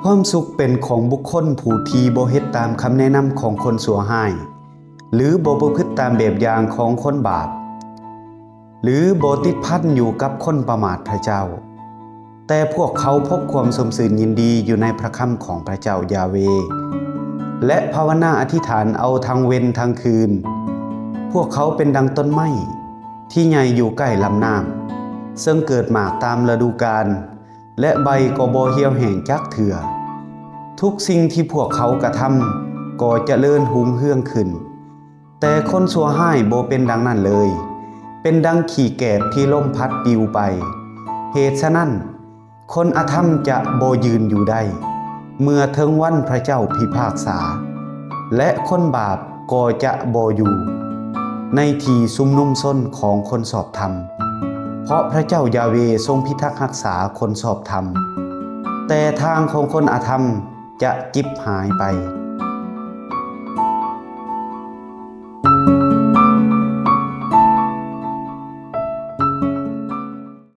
ຄວາມສຸກເປັນຂອງບຸກຄົນຜູ້ທີ່ບໍ່ເຮັດຕາມຄຳແນະນຳຂອງຄົນຊົ່ວຮ້າຍ ຫຼື ບໍ່ປະພຶດຕາມແບບຢ່າງຂອງຄົນບາບ ຫຼື ບໍ່ຕິດພັນຢູ່ກັບຄົນປະໝາດພຣະເຈົ້າ. ແຕ່ພວກເຂົາພົບຄວາມຊົມຊື່ນຍິນດີຢູ່ໃນພຣະຄຳຂອງພຣະເຈົ້າຢາເວ ແລະ ພາວະນາອະທິຖານເອົາທັງເວັນທັງຄືນ. ພວກເຂົາເປັນດັ່ງຕົ້ນໄມ້ທີ່ໃຫຍ່ຢູ່ໃກ້ລຳນ້ຳ ເຊິ່ງເກີດໝາກຕາມລະດູການ ແລະ ໃບກໍບໍ່ຫ່ຽວແຫ້ງຈັກເທື່ອ. ທຸກສິ່ງທີ່ພວກເຂົາກະທຳກໍຈະເລີນຮຸ່ງເຮືອງຂຶ້ນ. ແຕ່ຄົນຊົ່ວຮ້າຍບໍ່ເປັນດັ່ງນັ້ນເລີຍ, ເປັນດັ່ງຂີ້ແກບທີ່ລົມພັດປິວໄປ. ເຫດສະນັ້ນ, ຄົນອະທຳຈະບໍ່ຢືນຢູ່ໄດ້ ເມື່ອເຖິງວັນພຣະເຈົ້າພິພາກສາ, ແລະ ຄົນບາບກໍຈະບໍ່ຢູ່ໃນທີ່ຊຸມນຸມຊົນຂອງຄົນຊອບທຳ, ເພາະພຣະເຈົ້າຢາເວຊົງພິທັກຮັກສາຄົນຊອບທຳ, ແຕ່ທາງຂອງຄົນອະທຳຈະຈິບຫາຍໄປ.